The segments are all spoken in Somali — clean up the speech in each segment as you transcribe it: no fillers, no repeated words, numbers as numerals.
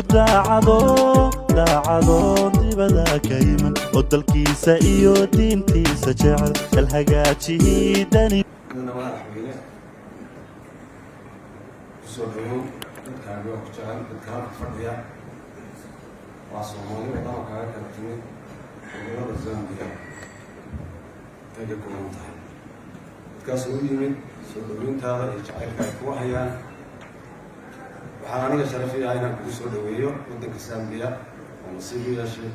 Ruuxu daacado daacadoon dibada ka iman oo dalkiisa iyo diintiisa jecel dal hagaajihii dani. Mudana madaxweyne, kusoo dhawow. Dadkaaga waa ku jecel. Dadka halka fadhiya waa Soomaali oo dhan oo kaaga kala timid gobolada Zambiya ay ka kooban tahay. Dadkaas oo u yimid soo dhaweyntaada iyo jacaylka ay kugu hayaan. Waxaan aniga sharafiyaha inaan kugu soo dhaweeyo waddanka Zambiya oo nasiib u yeeshay.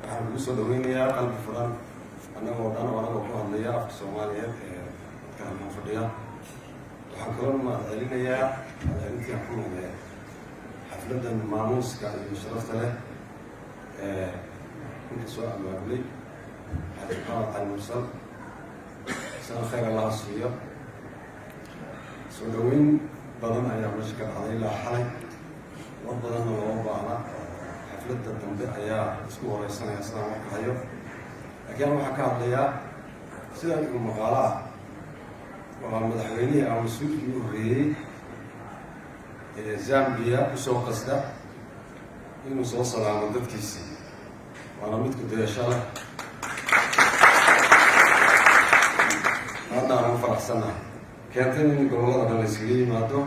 Waxaan kugu soo dhaweynayaa qalbi furan, annagoo dhan oo anagoo ku hadlaya afka Soomaaliyeed ee dadka halkan fadhiya. Waxaan kaloo mahad celinayaa, mahadcelintii aan ku noqdee, xafladdan maamuuska iyo sharafta leh ee ninka soo abaabulay, Xaaji Maxamed Cali Mursal. Isana khayr Allaha siiyo. Soo dhaweyn badan ayaa meesha ka dhacday ilaa xalay. War badanna looma baahna. Xafladda dambe ayaa isku horeysanaya sidaan wax ka hayo, laakiin waxaan ka hadlayaa sidaan igu maqaalo ah. Waa madaxweynihii ama mas-uulkii u horreeyey ee Zambia usoo qasda inuu soo salaamo dadkiisii, waana mid ku dayasho leh. Haddaan ugu faraxsannahay keentay in gobollada dhan la iskaga yimaado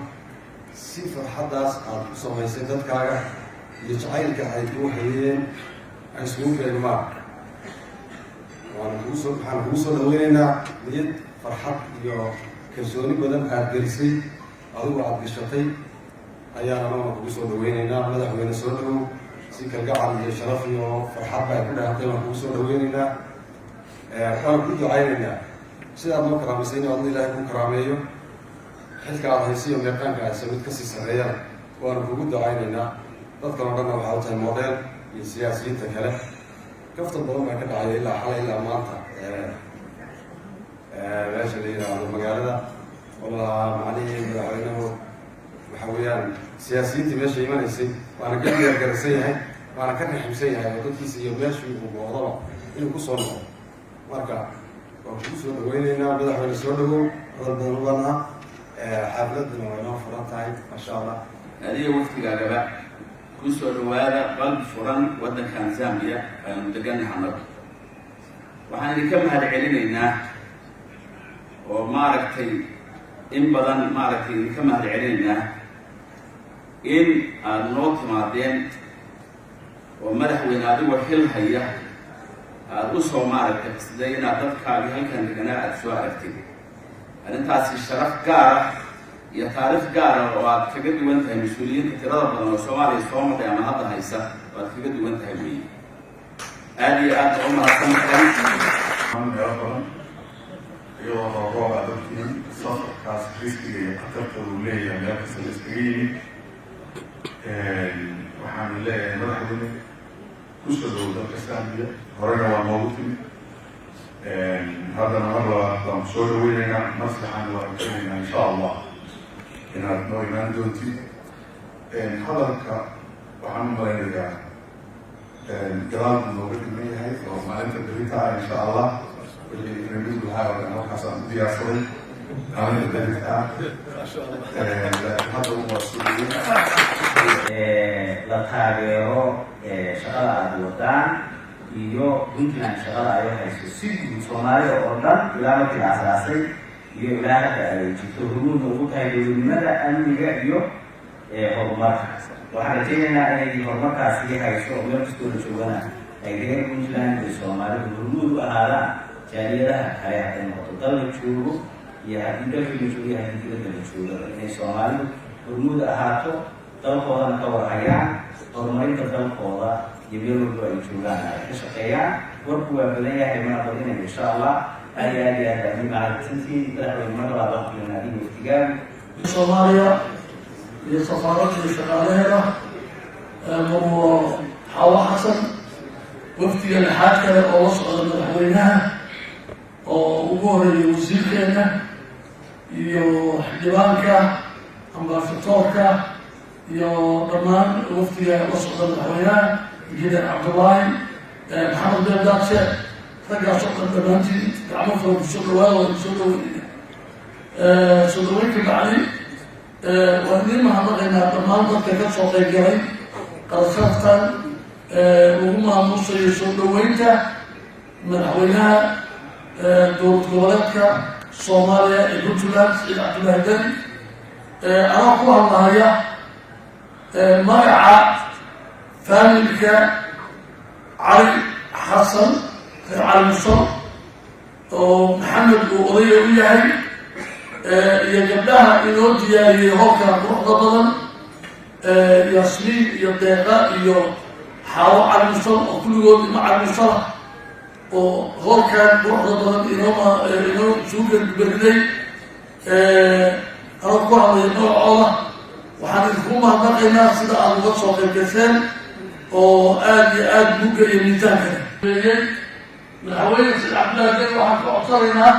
si farxaddaas aada ku samaysay dadkaaga iyo jacaylka ay kuu hayeen ay isugu beegmaan. Waana kugu soo waxaan kugu soo dhaweynaynaa niyad farxad iyo kalsooni badan aada gelisay, adigu aada gashatay ayaan anaguna kugu soo dhaweynaynaa. Madaxweyne, soo dhawow. Si kalgacal iyo sharaf iyo farxad ba ay ku dhahatay waan kugu soo dhaweynaynaa, waana ku ducaynaynaa sidaad noo karaamaysay in adna Ilaahay ku karaameeyo, xilka aad haysiyo meeqaanka hayso mid kasii sarreeyana waanu kugu ducaynaynaa. Dadkan oo dhanna waxaa u tahay model iyo siyaasiyiinta kale. Kaftan badan baa ka dhacaya ilaa xalay ilaa maanta meesha la yidhaahdo magaalada walaa. Macnihii madaxweynuhu waxa weeyaan siyaasiyiintii meesha imanaysay waana ka diyaargaraysan yahay, waana ka raximsan yahay oo dadkiisa iyo meeshii uu booqdaba inuu kusoo noqdo. Marka waan kugu soo dhaweyneynaa, madaxweyne, soo dhawow. Hadal badan ubanaa, xaafladuna waa inoo furan tahay, maasha Allah. Adiga waftigaagaba ku soo dhawaada qalbi furan waddankan Zambia aynu degannaha. Annagu waxaan idinka mahad celinaynaa oo maaragtay in badan maaragtay idinka mahad celinaynaa in aada noo timaadeen oo madaxweyne adigoo xil haya aada u soo maaragtay qasday inaad dadkaagii halkan deganaa aada soo aragtid. Arrintaasi sharaf gaara iyo taariikh gaara oo aad kaga duwan tahay mas-uuliyiinta tirada badan oo Soomaaliya soo madhay ama hadda haysa oo aad kaga duwan tahay weeye. Aada iyo aad ba u mahadsan tahay. Meelo badan iyadoo rooboob aad ogtihiin, safarkaas riskiga iyo khatarta uu leeyahay, meel kasta la iskaga yimid. Waxaan leeyahay, madaxweyne, kusoo dhow dalka Zambia. Horena waa noogu timid, haddana mar labaad baan kusoo dhaweyneynaa, mar saxaan waa rajaynaynaa, insha Allah, inaad noo imaan doontid. Hadalka waxaan u malaynayaa gadaal buu nooga dhiman yahay oo maalinta berita ah, insha Allah. Wixii remidu lahaa oo dhan halkaas aan u diyaarsaday maalinta berita ah, laakiin hadda waa soo dhaweyn. La taageero shaqada aada wadaan iyo Puntland shaqada ay hayso si guud Soomaalida oo dhan ilaa markii la asaasay iyo ilaa hadda ay jirto, hormuudna ugu tahay dowladnimada, amniga iyo horumarka. Waxaan rajaynaynaa inay horumarkaasi hayso oo meel kastoo la joogana ay reer Puntland iyo Soomaalidu hormuud u ahaadaan jaaliyadaha kale, hadday noqoto dal la joogo iyo haddii dalkii la joogo iyo haddii dibadda la joogaba, inay Soomaalidu hormuud ahaato, dalkoodana ka warhayaan, horumarinta dalkooda iyo meel walba ay joogaan ay ka shaqeeyaan. Warku waa badan yahay, mana badinayo, insha Allah. Aad iyo aad iyo aad aad mahadsantiin, madaxweyne. Mar labaad waan kulanaa adiga waftigaagu. Soomaaliya iyo safaaradda iyo shaqaalaheeda, Marwo Xaawo Xasan, wafdiga lixaad kale oo la socda madaxweynaha oo ugu horeeyay wasiirkeena iyo xildhibaanka, ambaasatoorka iyo dhammaan wafdiga la socda madaxweynaha, Injineer Cabdullaahi Maxamed Beeldaaje, raggaas oo dhan dhammaantiin gacmo fara kusoo dhawaada. Waa soo dhaweynaya. Soo dhaweynka bacdi. Waan idiin mahadnaqaynaa dhammaan dadka ka soo qayb galay qarsaftan lagu maamuusayo soo dhaweynta madaxweynaha dowlad goboleedka Soomaaliya ee Puntland, Saciid Cabdullaahi Deni. Anaa ku hadlahaya magaca faamilka Cali Xasan, reer Cali Musal, oo Maxamed uu odaya u yahay, iyo gabdhaha inoo diyaariyey hoolkan quruxda badan, Yaasmiin iyo Deeqa iyo Xaawo Cali Musal, oo kulligood ilmo Cali Musala, oo hoolkan quruxda badan inoo isugu beriday, anoo ku hadlaya magacooda, waxaan idinku mahadnaqaynaa sida aada uga soo qayb gasheen oo aada iyo aada mugga iyo miisaanka leeyey. Madaxweyne Saciid Cabdullaahi Deni waxaan ka codsanaynaa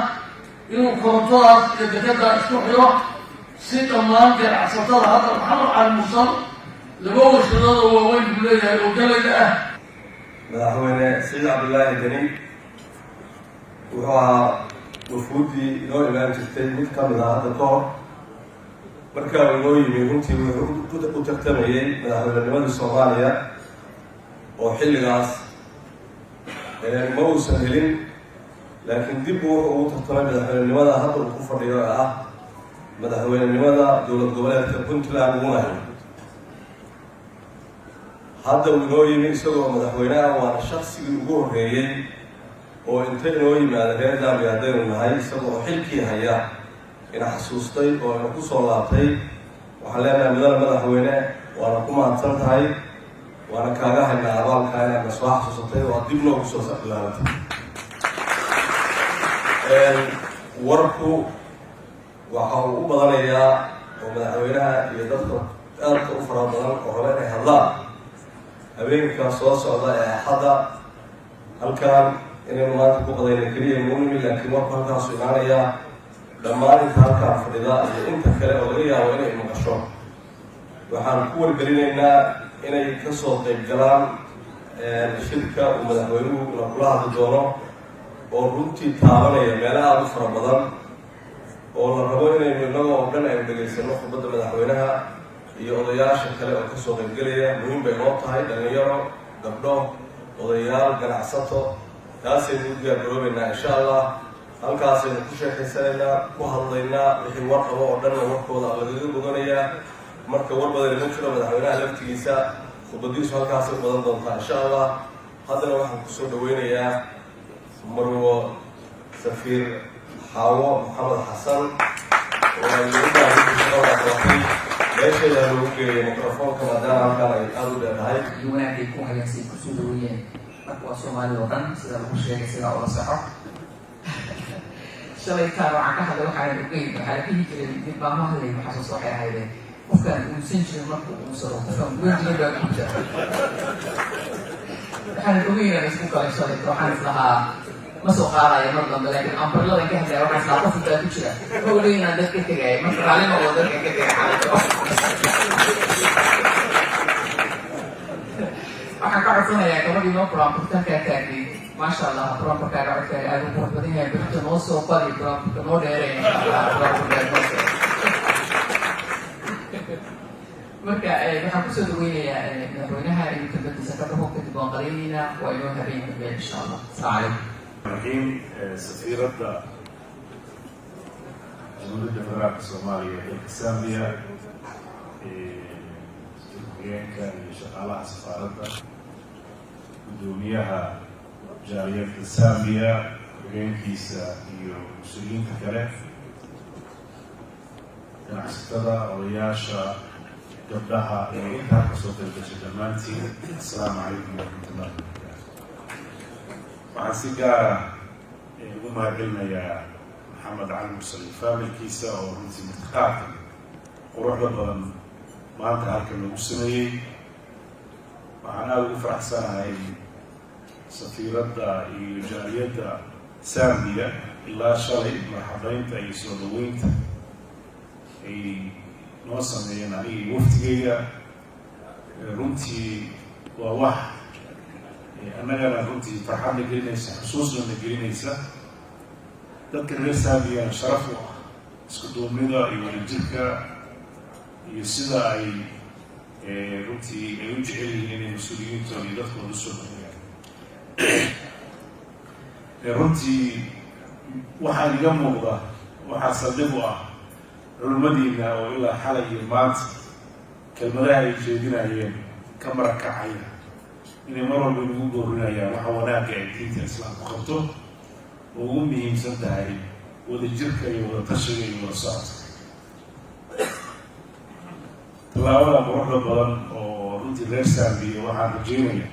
inuu korontadaas iyo dekeddaa isku xiro si dhammaan ganacsatada. Hadda Maxamed Cali Musal laba warshadood oo waaweyn buu leeyahay oo galayda ah. Madaxweyne Saciid Cabdullaahi Deni wuxuu ahaa wafuuddii inoo imaan jirtay mid ka mid ah. Hadda ka hor markaa uu inoo yimi, runtii wuxuu u tartamayey madaxweynenimadii Soomaaliya oo xilligaas ma uusan helin, laakiin dib buu wuxuu ugu tartamay madaxweynenimada hadda uu ku fadhiyo ee ah madaxweynenimada dowlad goboleedka Puntland, wuuna helay. Hadda uu inoo yimi isagoo madaxweyne ah, waana shaksigii ugu horreeyey oo inta inoo yimaada reer Zambia haddaynu nahay, isagoo xilkii haya ina xasuustay oo ina ku soo laabtay. Waxaan leenahay, mudane madaxweyne, waana ku mahadsan tahay, waana kaaga haynaa abaalkaa inaad na soo xasuusatay oo aad dib noogu soo laabatay. Warku waxa uu u badanayaa oo madaxweynaha iyo dadka aadka u fara badan oo raba inay hadlaan habeenka soo socda ee Axadda. Halkan inaynu maanta ku qadayna keliya nuu nimi, laakiin warku halkaasu imaanayaa. Dhammaan inta halkaan fadhida iyo inta kale oo laga yaabo inay maqasho, waxaan ku wargelinaynaa inay kasoo qayb galaan shirka uu madaxweynuhu na kula hadli doono, oo runtii taabanaya meelo aada u fara badan, oo la rabo inaynu innaga oo dhan aynu dhegaysano khudbadda madaxweynaha iyo odayaasha kale oo kasoo qaybgelaya. Muhiim bay noo tahay, dhalinyaro, gabdho, odayaal, ganacsato. Taasaynu u diyaar garoobeynaa, insha Allah. Halkaasaynu ku sheekaysanaynaa, ku hadlaynaa, wixii war qabo oo dhanna warkooda lagaga boganayaa. Marka war badani ma jiro, madaxweynaha laftigiisa khudbadiisu halkaasay u badan doontaa, insha Allah. Haddana waxaan kusoo dhaweynayaa marwo safiir Xaawo Maxamed Xasan, oo ay ugu baahi qabatay. Meesheeda loogu geeyay microfoonka, maadaama halkaan ay aada u dheertahay. Iyo wanaagay ku hayaan si ay kusoo dhaweeyeen. Marka waa Soomaalida oo dhan sida lagu sheegay, sidaa ula soco. Shalaytaan waxaan ka hadlay waxaanan ogeyn. Waxaa la dhihi jiray, mid baa ma hadlay, waxaa soo waxay ahaydeen qofkaan uunsan jirin markuu uunsado, qofkaan guban jirin baa gubta. Waxaanan ogeyn aan isku galay shalay. Waxaan islahaa ma soo qaadaya mar dambe, laakiin umbrella-dan ka hadlaya, waxaan islahaa qof baa ku jira, ma ogeyn inaan dad ka tegaya. Marka raalli oo dadka ka tegay xalayto. Waxaan ka codsanayaa gabadhii noo buraanburtankaa taagnayd. Maasha Allah, buraanburkaaga codkaaga aada u qurux badan yahay. Berito noo soo badi buraanburka, noo dheereyn, insha Allah, buraanburkaaga noo soo. Marka waxaan kusoo dhaweynayaa madaxweynaha inuu kelmadiisa ka dhaho. Kadib waan qalaynaynaa. Waa inoo habeen dambe, insha Allah. Asalaamu calaykum. Raxiim. Safiiradda Dowladda Federaalka Soomaaliya ee dalka Zambia, ku-xigeenka iyo shaqaalaha safaaradda, guddoomiyaha jaaliyadda Zambia, ku-xigeenkiisa iyo mas-uuliyiinta kale, ganacsatada, odayaasha, gabdhaha iyo intaa kasoo qaybgashay, dhammaantiin assalaamu calaykum waraxmatullahi wabarakaatu. Waxaan si gaara ugu mahadcelinayaa Maxamed Cali Mursal iyo faamilkiisa oo runtii martiqaadka quruxda badan maanta halkan lagu sameeyey. Waxaan aada ugu faraxsanahay safiiradda iyo jaaliyadda Zambia ilaa shalay marxabeynta iyo soo dhaweynta ay noo sameeyeen aniga iyo waftigeyga. Runtii waa wax annagana runtii farxadna gelinaysa, xusuusna na gelinaysa, dadka reer Zambiyana sharaf u ah isku duubnida iyo wadajirka. Iyo sida ay runtii ay u jecel yihiin inay mas-uuliyiintooda iyo dadkooda usoo dhaweeyaan. Runtii waxaa iga muuqda, waxaa saldhig u ah culimmadiina oo ilaa xalay iyo maanta kelmadaha ay jeedinayeen ka marakacaya inay mar walba nagu boorinayaan waxa wanaagga ay diinta Islaamku qabto oo ugu muhiimsan tahay wadajirka iyo wada tashiga iyo wada socodka. Tallaabada quruxda badan oo runtii reer Saambiya, waxaan rajeynaya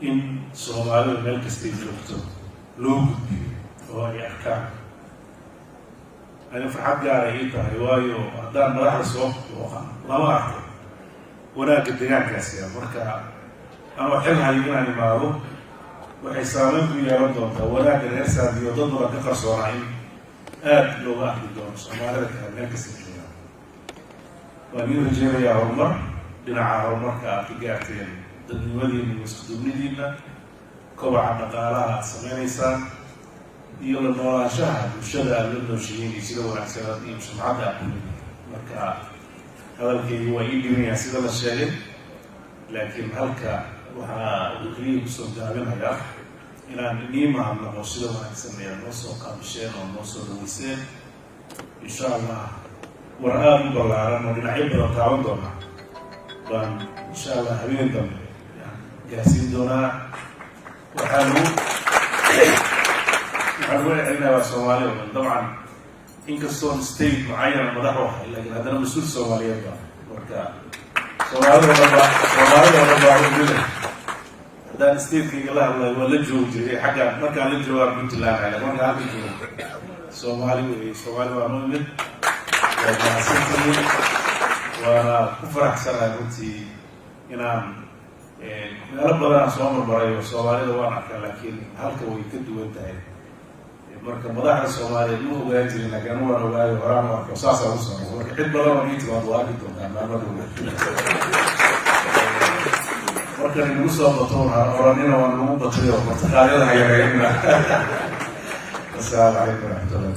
in Soomaalida meel kastay joogto loo gudbiyo oo ay arkaan. Ani farxad gaara ii tahay, waayo haddaan madaxda soo booqan lama arko wanaagga deegaankaasi. Marka anoo xil hayo inaan imaado waxay saameyn ku yeelan doontaa wanaagga reer Saambiya oo dad badan ka qarsoonaa in aada looga arki doono Soomaalida kale meel kasta joogaan. Waan iin rajeynayaa horumar dhinaca horumarka aad ka gaarteen, dadnimadiina iyo iskuduubnidiina, kobaca dhaqaalaha aad sameynaysaan iyo la noolaanshaha bulshada aada la nooshihiin iyo sida wanaagsan iyo sumcadda aad ku leedihiin. Marka hadalkaygu waa ii dhimanyaa sida la sheegay, laakiin halka waxaa uu keliya kusoo gaabinayaa inaan inii mahadnaqo sida wanaagsan ee noo soo qaabisheen oo noo soo dhaweyseen. Insha Allah war aada u ballaaran oo dhinacyo badan taaban doona baan insha Allah habeen dambe gaarsiin doonaa. Waxaan lagu celcelinaya waa Soomaali oo dhan dabcan, inkastoon state mucayana madax u ahay, laakiin haddana mas-uul Soomaaliyeed baa. Marka Soomaalida oo dhan baa umida. Haddaan statekayga la hadlayo waa la joogi jiray xaggaan, markaan la joogaan Puntland ahay, markaan halka joogo Soomaali wey. Soomaali waa noo imid, waa mahadsantihiin, waana ku faraxsanahay runtii inaan meelo badan aan soo marmaray oo Soomaalida waan arkaa, laakiin halka way ka duwan tahay. Marka madaxda Soomaaliyeed ma ogaan jirin, laakiin anu waan ogaayo, horaan u arko, saasaa ugu soo marka cid badan oo ii timaad waa arki doontaa maalmo dhow. Marka inagu soo bato oranina waan nagu batay oo martiqaadyada ha yareynina. Asalaamu calaykum waraxmatullah.